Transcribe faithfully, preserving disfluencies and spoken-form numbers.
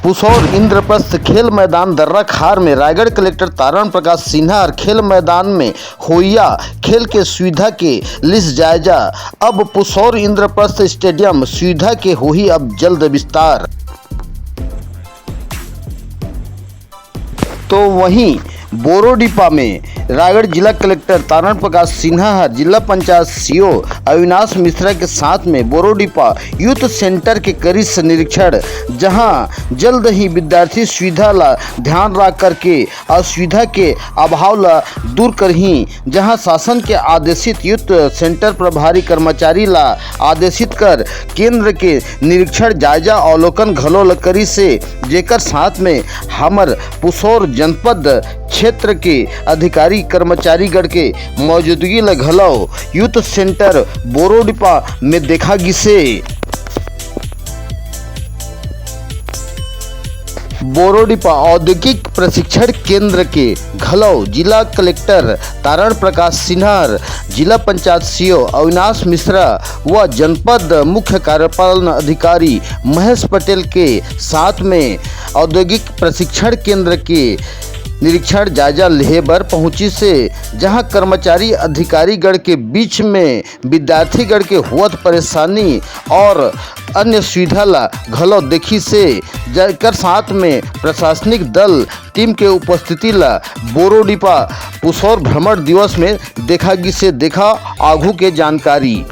पुसौर इंद्रप्रस्थ खेल मैदान दर्रा खार में रायगढ़ कलेक्टर तारण प्रकाश सिन्हा हर खेल मैदान में होइया खेल के सुविधा के लिस जायजा। अब पुसौर इंद्रप्रस्थ स्टेडियम सुविधा के होही अब जल्द विस्तार। तो वहीं बोरोडिपा में रायगढ़ जिला कलेक्टर तारण प्रकाश सिन्हा हर जिला पंचायत सीओ अविनाश मिश्रा के साथ में बोरोडिपा यूथ सेंटर के करिस निरीक्षण, जहां जल्द ही विद्यार्थी सुविधा ला ध्यान रख करके असुविधा के अभाव ला दूर करही, जहां शासन के आदेशित यूथ सेंटर प्रभारी कर्मचारी ला आदेशित कर केंद्र के निरीक्षण, जायजा, अवलोकन घलो ल करिस हे, जेकर साथ में हमर पुसौर जनपद क्षेत्र के अधिकारी कर्मचारीगण के मौजूदगी ल घलो यूथ सेंटर बोरोडिपा में देखा गिसे। बोरोडिपा औद्योगिक प्रशिक्षण केंद्र के घलो जिला कलेक्टर तारण प्रकाश सिन्हा, जिला पंचायत सीओ अविनाश मिश्रा व जनपद मुख्य कार्यपालन अधिकारी महेश पटेल के साथ में औद्योगिक प्रशिक्षण केंद्र के निरीक्षण जायजा लेहे बर पहुंचिस हे, जहां कर्मचारी अधिकारीगण के बीच में विद्यार्थीगण के होवत परेशानी और अन्य सुविधा ला घलो देखिस हे, जेकर साथ में प्रशासनिक दल टीम के उपस्थिति ला बोरोडिपा पुसौर भ्रमण दिवस में देखा गिस हे। देखा आघू के जानकारी।